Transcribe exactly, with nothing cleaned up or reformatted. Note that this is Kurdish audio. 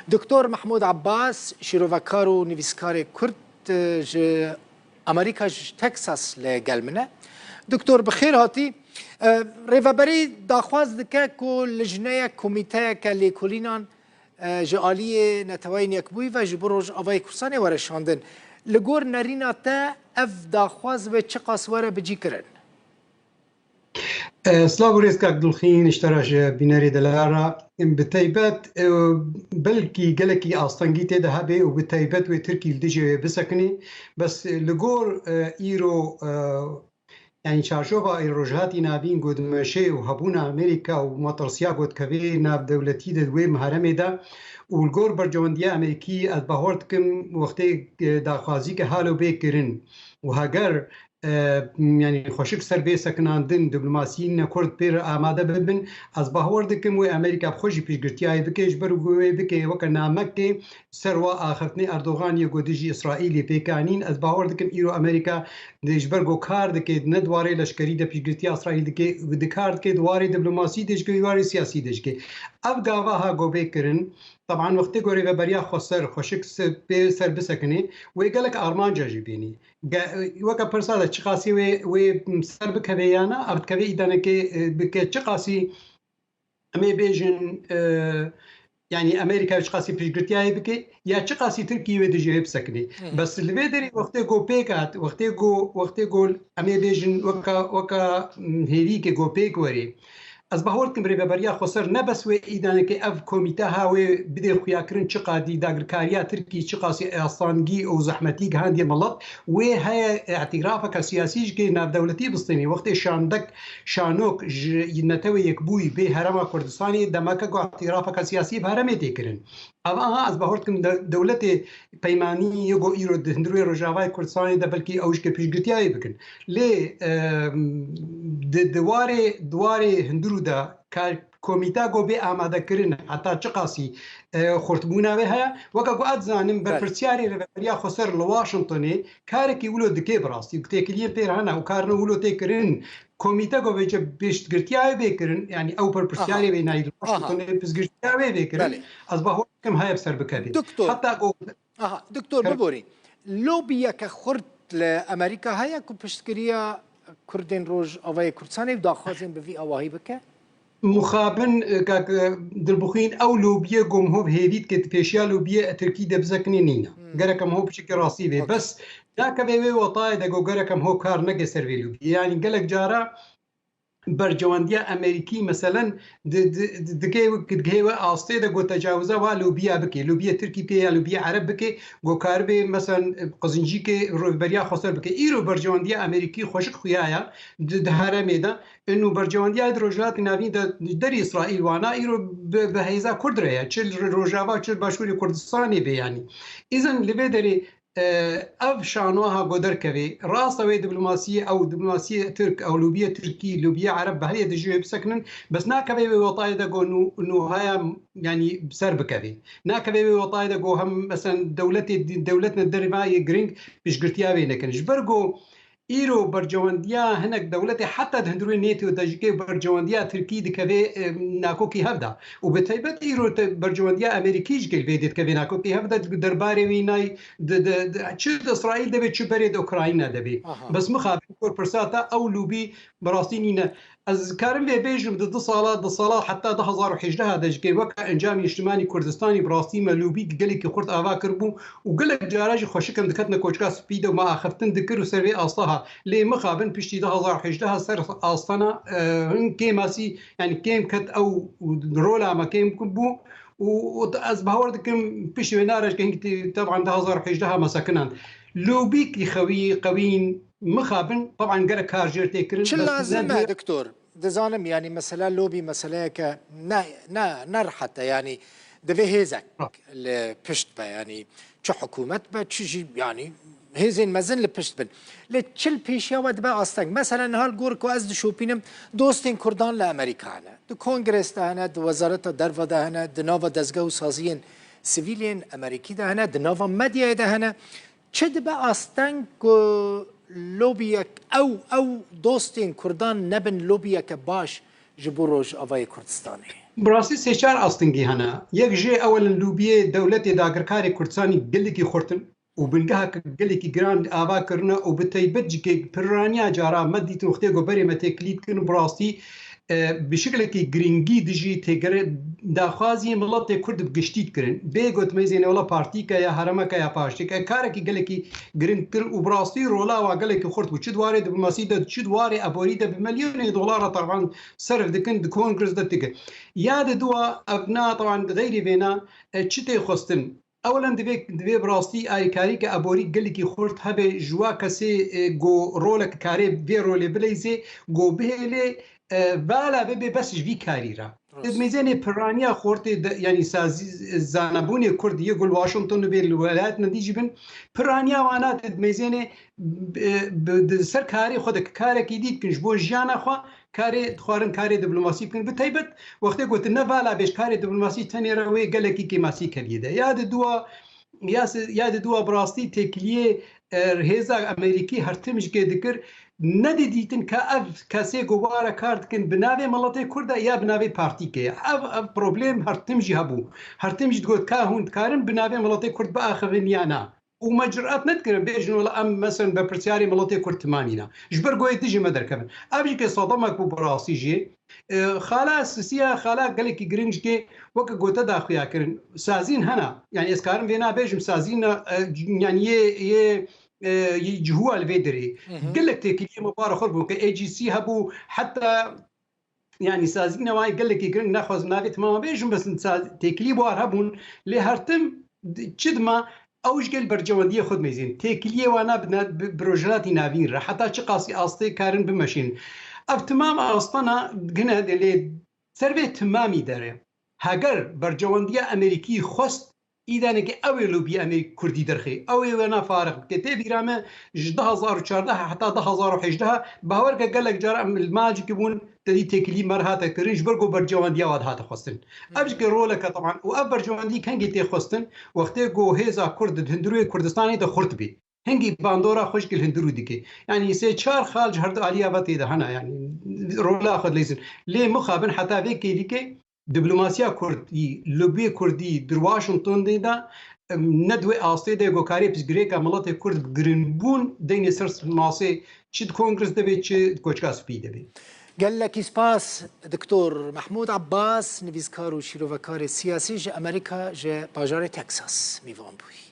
Doktor Mehmûd Abbas, şîrovekar û nivîskarê Kurd, e, ji Amerîka, ji Texas li gel min e. Doktor, bi xêr hatî. E, Rêveberî daxwaz dike ku lijneyek, komîteyeke lêkolînan, e, ji aliyê Neteweyên Yekbûyî ve ji bo Rojavayê Kurdistanê were şandin. Li gor nerîna te ev daxwaz wê çiqas were bicîkirin? E, silav û rêz kak Dilxîn, ji te re, ji bînerê delal re. Bi taybet, e, belkî gelekî astengî tê de hebe û bi taybet wê Tirkî li dijê wê bisekinê. Bes, e, li gor, e, îro, e, yanî çarçova Rojhilatî Navîn ku dimeşe û hebûna Amerîka û matirsiya ku dikeve navdewletî de di wê herêmê de û li gor berjewendiya Amerîkî, ez bawer dikim wextê, e, daxwazî ke halo bê kirin û heger e, yanî xweşik ser bê sekinandin, diplomasiyên ne Kurd pê re amade bibin, ez bawer dikim wê Amerîka bi xwe jî piştgirtiyayê bike, ji ber ku wê bike weke namekê ser wa axiftinê Erdogan yê ku dijî Îsraîlê pêk anîn. Ez bawer dikim îro Amerîka di, ji ber ku kar dike, ne di warê leşkerî de piştgirtiya Îsraîl dike, di kar dike di warê diplomasî de jike, di warê siyasî de jike. Ev gava ha ku bê kirin, teban wextê ku rêveberiya xweser, xweşik se-, pê ser bisekinê, wê gelek armanca jî bînî. Ge-, weke pirsa de çiqasî wê, wê ser bikeve ya na, ev dikeve îdaneke, e, bike çiqasî em ê bêjin, e, yanî Amerîka çiqasî piştgirtiyayê bike ya çiqasî Tirkî wê dijî wê bisekinê. Hı hı. Bes li vê derê wextê ku pêk hat, wextê ku, wextê ku em ê bêjin weka, weka, m, hêvîkê ku pêk werê. Ez bawer dikim rêveberiya xweser ne bes wê îdaneke ev komîte ha wê bidê xuyakirin çiqadî dagirkariya Tirkî, çiqasî astengî û zehmetî gihandiye milet, wê heye îtirafeke siyasî ji ke navdewletî bistênê. Wextê şandek, şanok ji Netewê Yekbûyî bê Herêma Kurdistanê, demeke ku îtirafeke siyasî bi herêmê tê kirin. Ev aha ez bawer dikim de-, dewletê peymanî yê ku îro di hundirê Rojavayê Kurdistanê de belkî ew ji ke piştgirtiyayê bikin. Lê, e, di, di warê, di warê hundirû de ka-, komîta ku bê amadekirin heta çiqasî, e, xurtbûna wê heye, weke ku ez dizanim, Belê. berpirsyarê Rêveberiya Xweser li Washingtonê karekî wilo dike bi rastî, ku têkiliyên pê re hene û karine wilo tê kirin, komîte ku vêce piştgirtiya wê bê kirin, yanî ew berpirsyarê Aha. wê nayî li Aha. Washingtonê piştgirtiya wê bê kirin, Belê. ez bawer dikim heye bi ser bikevê. Doktor. Heta ku Aha, doktor, Kar- biborî. Lobiyeke xurt li Amerîka heye ku piştgiriya Kurdên Rojavayê Kurdistanê û daxwazên bi vî awahî bike? Mixabin, e, kak, e, Dilbixwîn, ew lobiyê ku em hov hêvî dike, di pêşiya lobiyê Tirkî de bisekinê nîne. Hmm. Gerek em hov piçekî rastî bê. Okey. Bes nakeve wê wetayê de ku gerek em hov kar neke ser vê lobiyê. Yanî gelek cara berjewendiya Amerîkî, meselen, di, di, di, dike, digihê wê astê de ku tecawiza wa lobiya bike, lobiya Tirkî bike ya lobiya Ereb bike, ku karibe, meselen, qizincîkê rêveberiya xweser bike. Îro berjewendiya Amerîkî xweşik xuya ya di, di herêmê de. Ino berjewendiya di Rojhilatê Navîn de, di derî Îsraîl wana, îro bi, bi hêza Kurd re ye. Çi li Rojava, çi li Başûrê Kurdistanê bê yanî. Îzin li vê derê, e, ev şanoha ku derkevê, rast e wê diplomasiyê ew, diplomasiyê Tirk, ew lobiyê Tirkî, lobiyê Ereb bi heriyê dijî wê bisekinin, bes nakeve wê wetayê de ku nû, nû haya, yanî bi ser bikevê. Nakeve wê wetayê de ku hem, meselen, dewletê, dewletine dervayê giring piştgirtiya wê nekin. Ji ber ku îro berjewendiya hinek dewletê heta di hundirê NATO de jî ke berjewendiya Tirkî dikeve, e, nakokî hev de. Û bi taybet îro te berjewendiya Amerîkî jî ke li vê dê dikeve nakokî hev de, di derbarê wî nayî, di, di, di, çi di Îsraîl de be, çi berê di Ukrayna de be. Aha. Bes mixabin ku pirsa te ew lobî bi rastî nîne. Ez karim vê bêjim, di du sala, du sala heta du hezar û hejdeh de jî ke weke Encamê Niştimanî Kurdistanî bi rastî me lobî gelekî xurt ava kiribû û gelek cara jî xweşik em diketine Koçka Spî de û me axiftin dikir û ser vê asta ha. Lê mixabin piştî du hezar û hejdeh ser astana, e, hin kêmasî, yanî kêm ket ew û rola me kêm bû û, û ez bawer dikim piştî wê nare jî ke hingî tê-, teban du hezar û hejdeh me sekinand. Lobîkî xewî, qewîn mixabin, teban gelek kar jêr tê kirin, Çi bes lazim ne e, doktor? Dizanim, yanî mesela lobî meseleyeke ne, ne, ne rehet e, yanî divê hêzek Ha. li pişt be, yanî çi hikûmet be, çi jî, yanî hêzên mezin li pişt bin. Lê çi li pêşiya we dibe asteng? Mesela niha li gor ku ez dişopînim, dostên Kurdan li Amerîka hene, di Kongres de hene, di Wezareta Derve de hene, di nava dezgeh û saziyên sivîl yên Amerîkî de hene, di nava medyayê de hene. Çi dibe asteng ku lobiyek, ew, ew dostên Kurdan nebin lobiyeke baş ji bo Rojavayê Kurdistanê? Bi rastî sê çar astingî hene. Yek jê ewelin lûbiyê dewletê dagirkarê Kurdistanî gelekî xurt in û bingehek gelekî giran ava kirine û bi teybet jî kê pirraniya cara me dîtin wextê ku berê me têkilî dikin bi rastî, e, bi şiklekî giringî dijî têgere daxwaziyê miletê Kurd bi giştî dikirin. Bê got meyzêne wela partîke ya heremeke ya paştîke karekî gelekî giring kir û bi rastî rola wa gelekî xurt bû. Çi di warê diplomasî de, çi di warê eborî de bi milyonê dolara tevan serf dikin, di kongres de dikin. Ya di dua ev na tevan xeyrî vêna, e, çi tê xwestin? Ewelen divê, divê bi rastî alîkarîke eborî gelekî xurt hebe ji wa kesê, e, ku rolek karê vê rolê bileyzê, ku bihêlê, e, vala bibe bes ji vî karî re. Rast. Di mêzênê piraniya xortê de, yanî sazî, zanebûnê Kurd yê ku li Washington bê li welayetên dî jî bin, piraniya wana di mêzênê, e, bi, di ser karê xwe de karekî dî dikin ji bo jiyana xwe, karê dixwarin karê diplomasî bikin. Bi taybet wextê ku tu ne vala bêj karê diplomasî tenê re wê gelekî kêmasî keviyê de. Ya di dua, ya se-, ya di dua bi rastî têkiliyê, e, hêza Amerîkî her tim ji kê dikir, nedidîtin ka ev kesê ku ware kar dikin bi navê miletê Kurd e ya bi navê partîkê ye. Ev, ev problem her tim jî hebû. Her tim jî digot ka hûn dikarin bi navê miletê Kurd biaxivin ya na. Û me cüret nedikirin bêjin wela em, meselen, berpirsiyarê miletê Kurd timamî ne. Ji ber goyê dijî me derkevin. Ev jî ke sedemek bû bi rastî jî. E, xala Sisiya, xala gelekî giring jî ke weke gote daxuya kirin. Sazîn hene. Yani ez karim vê nabêjim sazîn, e, yani yê, yê, e, yê cihûa li vê derê. Gelek têkiliyê me bara xwe bûn ke A G C hebû, heta Yani sazî newayê gelekî giring, naxwazim navê timama bêjim, bes sa-, têkilî war hebûn, lê her tim di-, çi dima ew ji gel bercewendiyê xwe dimeyzên. Têkiliyê wana bi na-, bi, bi Rojhilatî Navîn re, heta çi qasî astê karin bimeşîn. Ev timam astana gine de lê ser vê timamî dere. Heger bercewendiya Amerîkî xwest, Îdaneke ew ê lobî em ê Kurdî derxê. Ew ê wena farix bike. Tê bîra me ji du hazar û çardeh heta du hazar û hejdeh, bawer ke gelek cara em li malcikî bûn, te dî têkilî me re hate kirin, ji ber ku bercewendiya wa dihate xwestin. Ev jî ke roleke teban û ev bercewendî kengê tê xwestin, wextê ku hêza Kurd di hundirûyê Kurdistanê de xurt bî. Hingî bandora xwe ji li hundirû dike. Yanî sê çar xal ji her du aliya ve tê de hene, yanî rola xwe dileyzin. Lê mixabin heta vê kêlîkê, Diplomasiya Kurdî, lobiyê Kurdî di Washingtonê de, em, ne di wê astê de ku karê pirsgirêka miletê Kurd bi girinbûn deynê ser masê çi di Kongres de bê, çi di Koçka Spî de bê. Gelekî spas, Doktor Mehmûd Abbas, nivîskar û şîrovekarê siyasî ji Amerîka, ji bajarê Texas, mîvan bûyî.